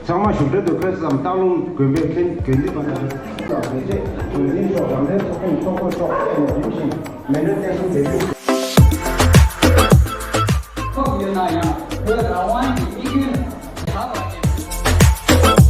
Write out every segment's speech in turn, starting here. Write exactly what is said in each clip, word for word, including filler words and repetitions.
ཚང་མ་བཞུགས་གྲལ་དུ་ཕེབས་སམ། སྟག་ལུང་དགོན་པའི་མཁན་དགེ་འདུན་པ་དང་། ལ་མེ་ཆེ་དུས་ཡུན་སོགས་རང་རེའི་ཚོགས་ཆུང་ཚོགས་གཙོ་མཆོག་བཅས་ནས་རིམ་བཞིན་མཎྜལ་རྟེན་གསུམ་དེ་བཞུགས། ཐོབ་ཡོད་ན་ཡང་བོད་རང་དབང་གི་དམིགས་ཡུལ་དག་པ་ཅན། ཐུགས་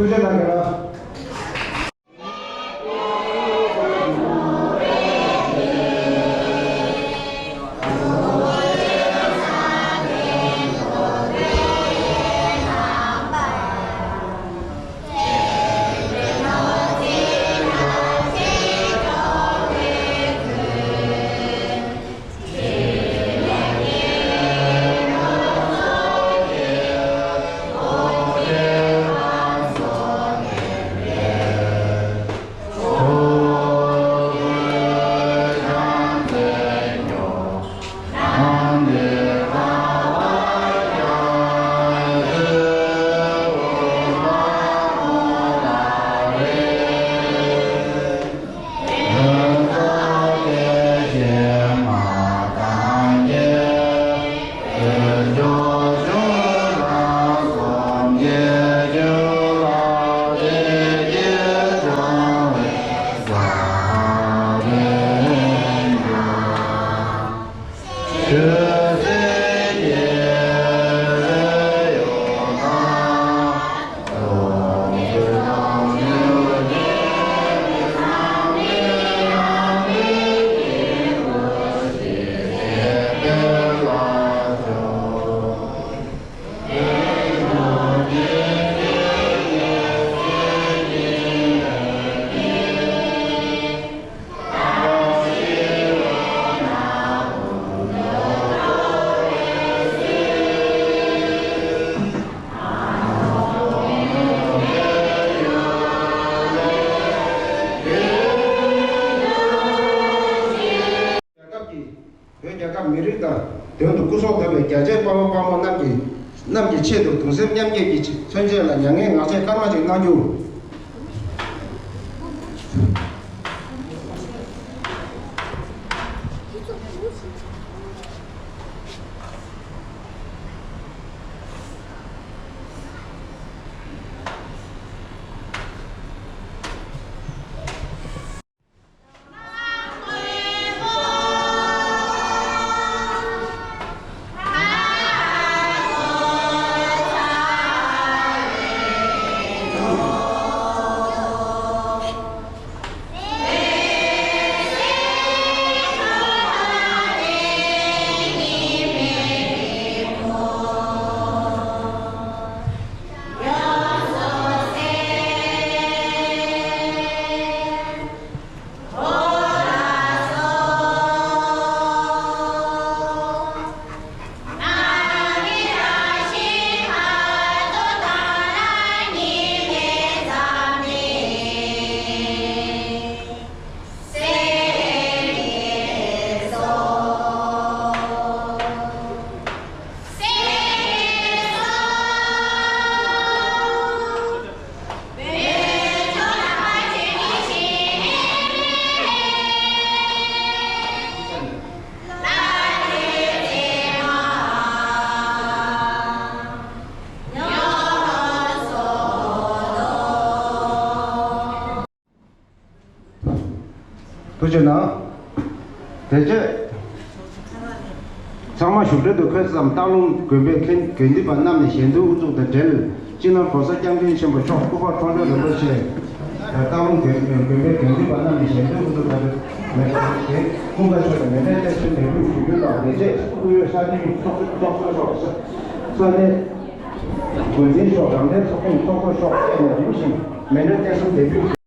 རྗེ་གནང་གི་ལ། རྒྱལ་ཁབ་ཀྱི། བོད་རྒྱལ་ཁབ་མི་རིགས་དང་དོན་དུ་སྐུ་སྲོག་བཏབ་པའི་རྒྱལ་གཅེས་དཔའ་བོ་དཔའ་མོ་རྣམས་ཀྱི། རྣམས་ཀྱི་ཆེད་དུ་གདུང་སེམས་མཉམ་སྐྱེད་ཀྱི་མཚོན་བྱེད་ལ་མྱ་ངན་ངག་བཅད་སྐར་མ་ཞིག་གནང་རྒྱུ། ཐུགས་རྗེ་གནང་། དེ་རྗེས་ཚང་མ་བཞུགས་གྲལ་དུ་འཁོད་ཙམ། སྟག་ལུང་དགོན་པའི་མཁན་དགེ་འདུན་པ་རྣམས་ནས་ཞལ་འདོན་དབུ་འཛུགས་དང་འབྲེལ། སྤྱི་ནོར་༸གོང་ས་༸སྐྱབས་མགོན་ཆེན་པོ་མཆོག་སྐུ་པར་ཐོག་འདོན་རིན་པོ་ཆེ། སྟག་ལུང་དགོན་པའི་དགོན་པའི་དགེ་འདུན་པ་རྣམས་ནས་ཞལ་འདོན་དབུ་འཛུགས་དང་འབྲེལ། ཀུན་དགའ་མཆོག་ནས་མཎྜལ་རྟེན་གསུམ་འདེགས་འབུལ་ཞུ་རྒྱུ་དང་། དེ་རྗེས་སྐུ་ཡོད་ས་གནས་ཚོགས་གཙོ་མཆོག་ས་གནས་འགོ་འཛིན་མཆོག་རང་བདེན་ཚོགས་ཆུང་ཚོགས་གཙོ་མཆོག་བཅས་ནས་རིམ་བཞིན་མཎྜལ་རྟེན་གསུམ་འདེགས་འབུལ།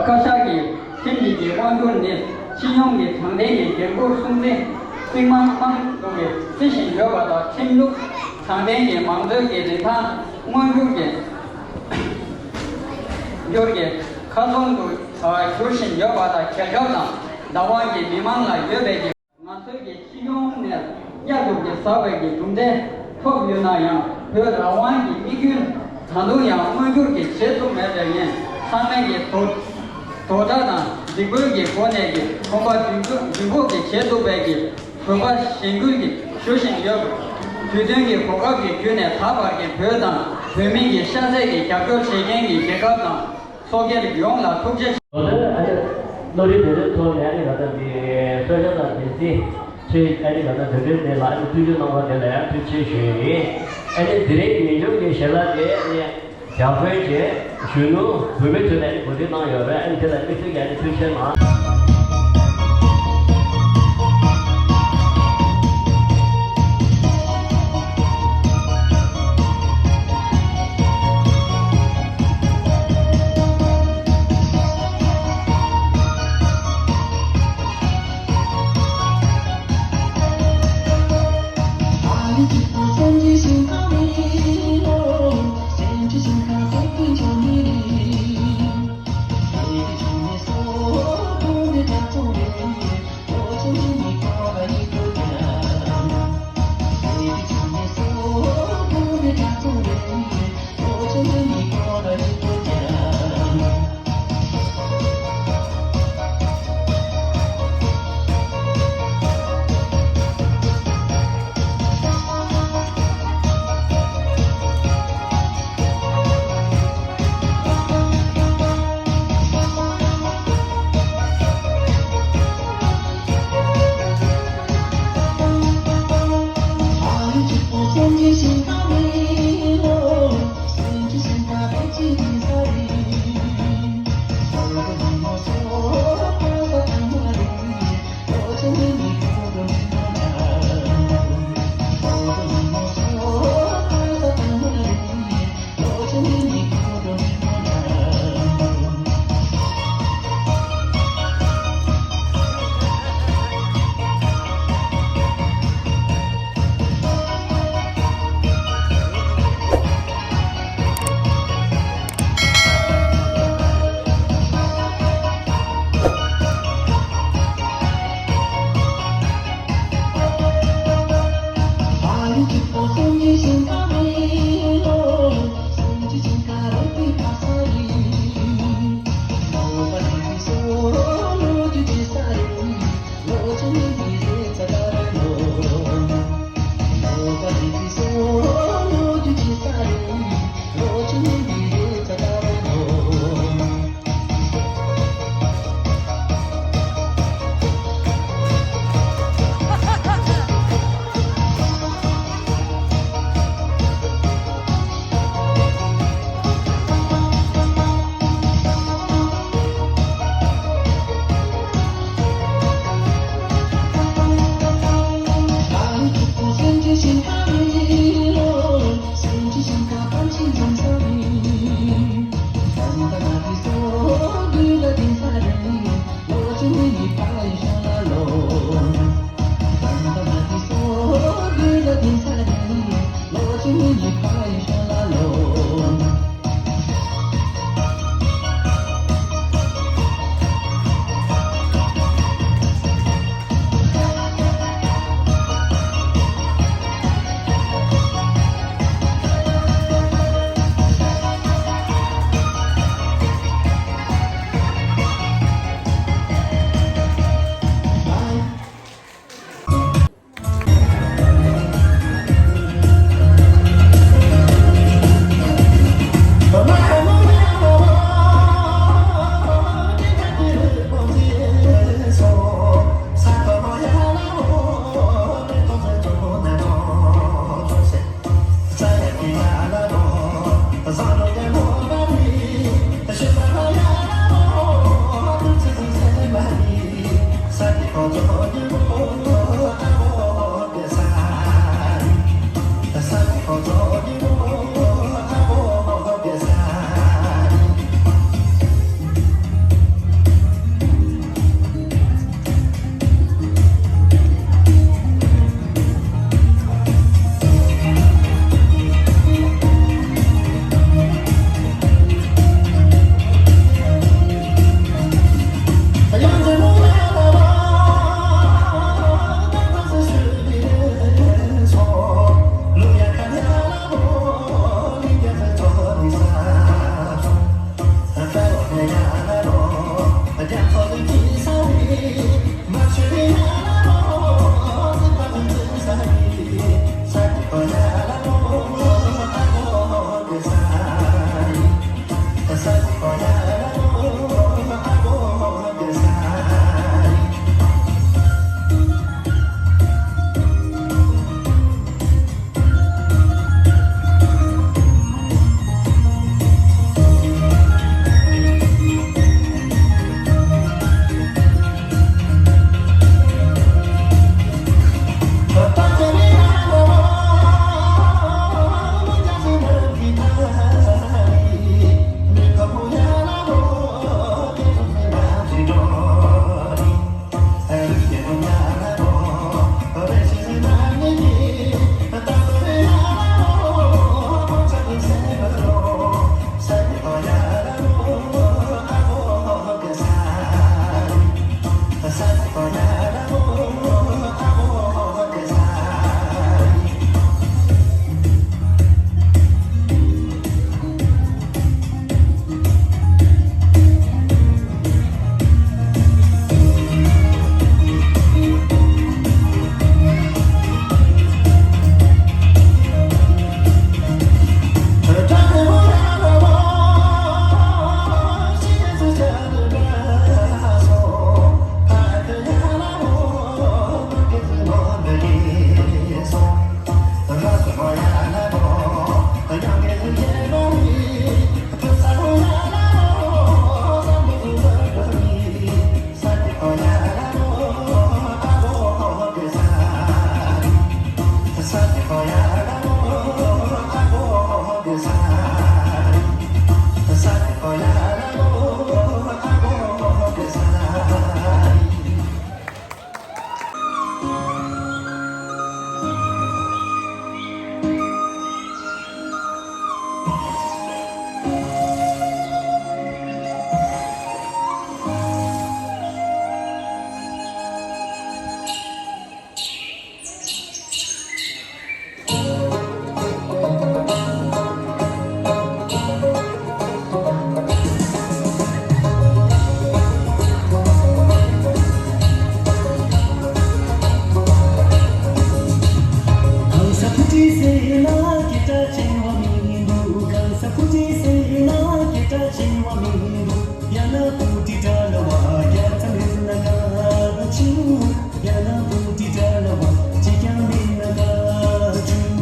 བཀའ་ཤག་གི་ཁྲིམས་ཀྱི་དབང་སྒྱུར་ནི་སྤྱི་ཡོངས་ཀྱི་དྲང་བདེན་གྱི་འགན་འཁུར་སྲུང་བརྩི། རྩིས་མང་དམངས་ཁྲོད་ཀྱི་བརྩི་བཞིན་ཡོད་པ་དང་། ཁྲིམས་ལུགས་དྲང་བདེན་གྱི་མང་གཙོའི་གི་རིན་ཐང་མངོན་འགྱུར་གྱི་འགྱུར་གྱི་ཁ་ཚོན་དུ་གྱུར་བཞིན་ཡོད་པ་དང་། རྒྱལ་ཁབ་དང་བདག་དབང་གི་མི་མང་ལ་ཡོད་པའི་གི། ང་ཚོའི་གི་སྤྱི་ཡོངས་ནས་གཡག་གྲོག་གི་ཟ་བའི་གི་གྲུབ་འབྲས་ཐོབ་ཡོད་ན་ཡང་། བོད་རང་དབང་གི་དམིགས་ཡུལ་ད་དུང་ཡང་མངོན་འགྱུར་གྱི་བྱེད་ཐུབ་མེད་པས། ངས་ཚང་མས་ཀྱི་དོ་དོ་དགྲ་དང་སྡིགས་དཔོན་གྱི་སྒོ་ནས་ཀྱི་གོམ་པ་མདུན་སྐྱོད་མདུན་སྐྱོད་ཀྱི་བྱེད་ཐུབ་པའི་གི་བོད་པ་གཞན་ཀུན་གྱི་ཞུ་བཞིན་ཡོད། དུས་སྟོན་གྱི་གོ་སྐབས་ཀྱི་བརྒྱུད་ནས་ད་བར་གྱི་བོད་དང་བོད་མི་གི་ཤ་ཚད་ཀྱི་རྒྱབ་སྐྱོར་བྱེད་མཁན་གྱི་རྒྱལ་ཁབ་དང་། ཚོགས་སྒེར་ཡོངས་ལ་ཐུགས་རྗེ་ཆེ། ཨ་ནི་བློ་རིག་དེ་ཚོའི་ཐོག་ནས་ཨ་ནི་ང་ཚོ་འདི་གསོལ་ཇ་དང་སྦྱིན་སྲེག་ཚུལ། ཨ་ནི་ང་ཚོ་དོན་འགྲུབ་ནས་ལ་ཨ་ནི་ཐུགས་རྗེ་གནང་བ་དེ་ལ་ཡང་ཐུགས་རྗེ་ཆེ་ཞུ་ཡི་ཡིན། ཨ་ནི་དེ་རིང་ཉིན་ཆུང་གི་ཞལ་ལག་དེ་ཨ་ནི་ཞབས་དཔོན་གྱིས་གཞོན་ནུ་བུད་མེད་ཚོ་ནས་ཨ་ནི་གོ་སྒྲིག་གནང་ཡོད་རེད། ཨ་ནི་དེ་ལ་དམིགས་བསལ་གྱི་ཨ་ནི་ཐུགས་རྗེ་ཆེ་གནང་། ཡང་ན་སྤུ་གྲི་དྲ་ལ་བ་རྒྱ་ཚ་མེད་ན་དགའ་ཆུ། ཡང་ན་སྤུ་གྲི་དྲ་ལ་བ་ཅི་ཀྱང་མེད་ན་དགའ་ཆུ།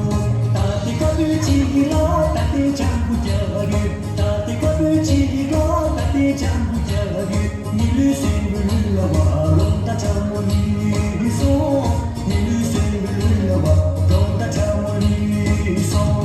ད་ལྟའི་ཀ་བོད་ཅིག་ལ་ད་ལྟའི་ལྗང་བུ་རྒྱབ་ཡོད། ད་ལྟའི་ཀ་བོད་ཅིག་ལ་ད་ལྟའི་ལྗང་བུ་རྒྱབ་ཡོད། མི་ལུས་སྲིན་བུ་ལུས་ལ་བ་རླུང་རྟ་ཁྲ་མོ་ལུས་སོང་། མི་ལུས་སྲིན་བུ་ལུས་ལ་བ་རླུང་རྟ་ཁྲ་མོ་ལུས་སོང་།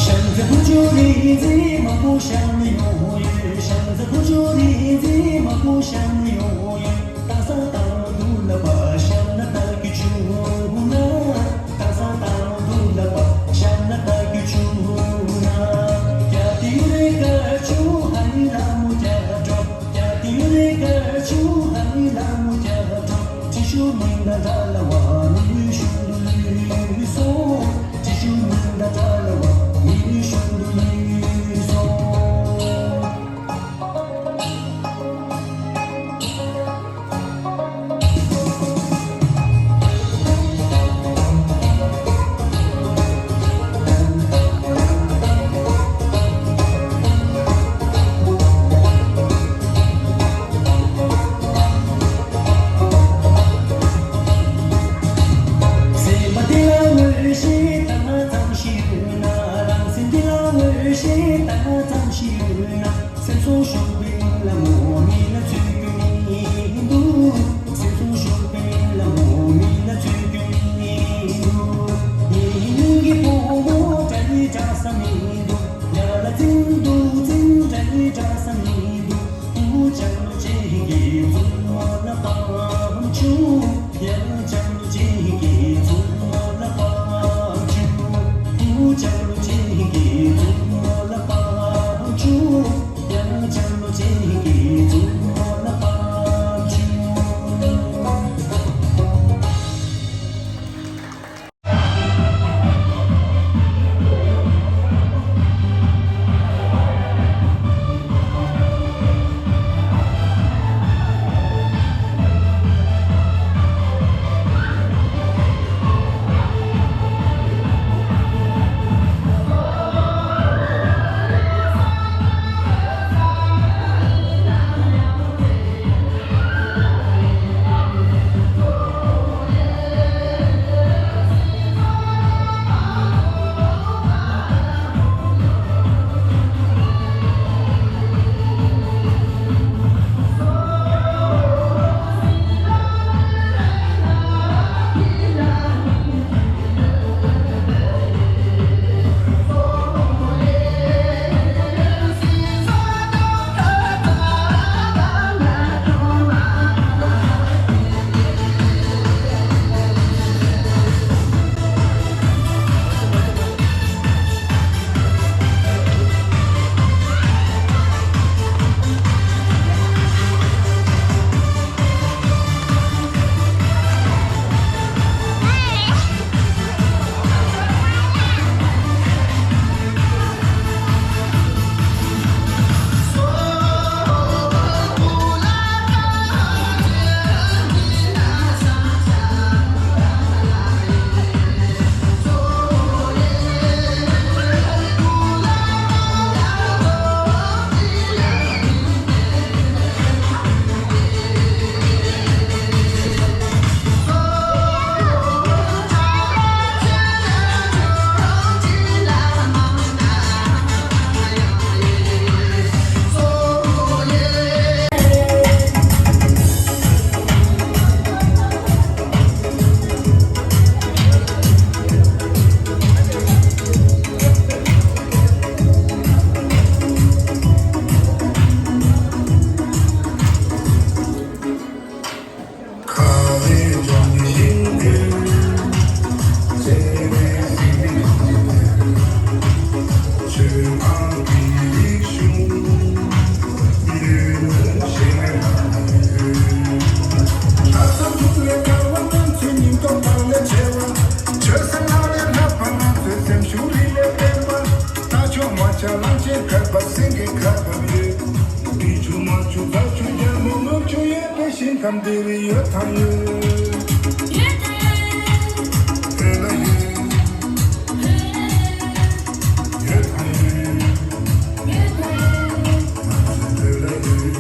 བྱང་རྩེ་བུ་ཆུ་རིག་འཛིན་མང་པོ་བཤམས་ནས་ཡོང་ཡོད། བྱང་རྩེ་བུ་ཆུ་རིག་འཛིན་མང་པོ་བཤམས་ནས་ཡོང་ཡོད། རྟ་ས་རྟ་ལོ་འདུག་ལབ་པ་བཤམས་ན་རྟ་རྒྱུག་ཆུང་ན། རྟ་ས་རྟ་ལོ་འདུག་ལབ་པ་བཤམས་ན་རྟ་རྒྱུག་ཆུང་ན། རྒྱ་ཏི་རེ་ཀ་ཆུ་ཧ་ནི་ལ་མོ་རྒྱ་གྲོགས། རྒྱ་ཏི་རེ་ཀ་ཆུ་ཧ་ནི་ལ་མོ་རྒྱ་གྲོགས། ཁྲི་ཤོད་མིང་དང་འདྲ་ལ་བ་མི་ལུས་གཞུང་དུ་ལུས་སོང་། ཁྲི་ཤོད་མིང་དང་འདྲ་ལ་བ་མི་ལུས་གཞུང་དུ་ལུས་སོང་། སེམས་པ་དེ་ལ་ངོས་ཤེས་ད་ང་ཙམ་ཞིག་ཡོད། སྐབས་འདིར་ཡོད་དང་ཡོད། ཡོད་དང་ཡོད། བོད་ལ་ཡོད། ཡོད་དང་ཡོད། ང་ཚོ་བོད་ལ་ཡོད།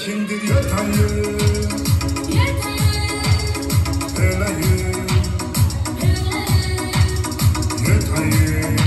ཞིང་འདིར་ཡོད་དང་ཡོད། ཡོད་དང་ཡོད། བོད་ལ་ཡོད། ཡོད་དང་ཡོད།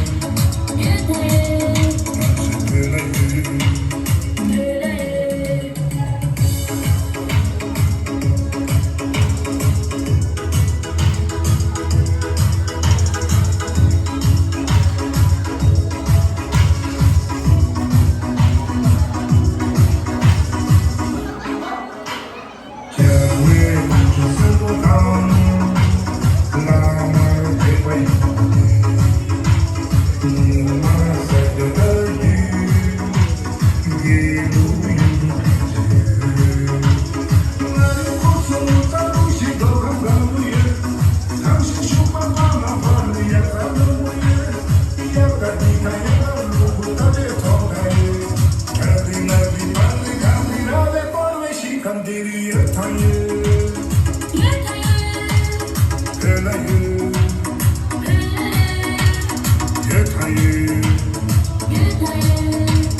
ཡོད་དང་ཡོད།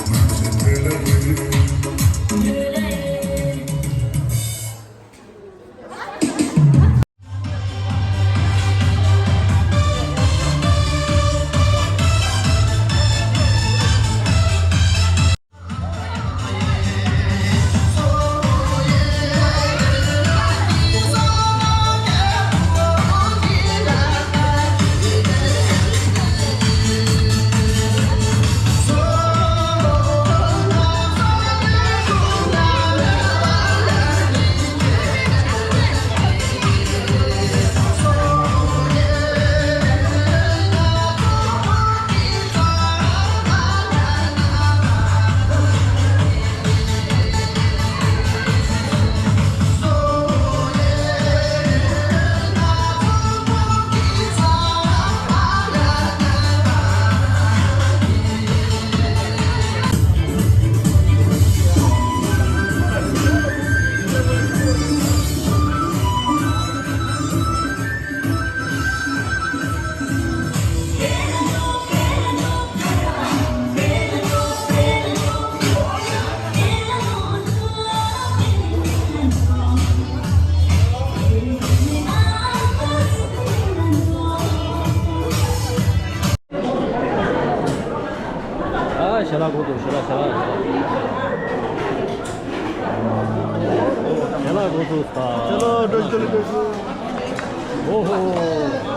ང་ཚོའི་བོད་ལ་ཡོད། བོད་ལ་ཡོད། ཨ། ཞལ་ལག་གོ་འདུག་ཞལ་ལག་ཞལ་ལག་ཞལ་ལག་གོ་འདུག་ཞལ་ལག་འགྲོ་ཞུ་ལ་འགྲོ་ཞུ། ཨོ་ཧོ།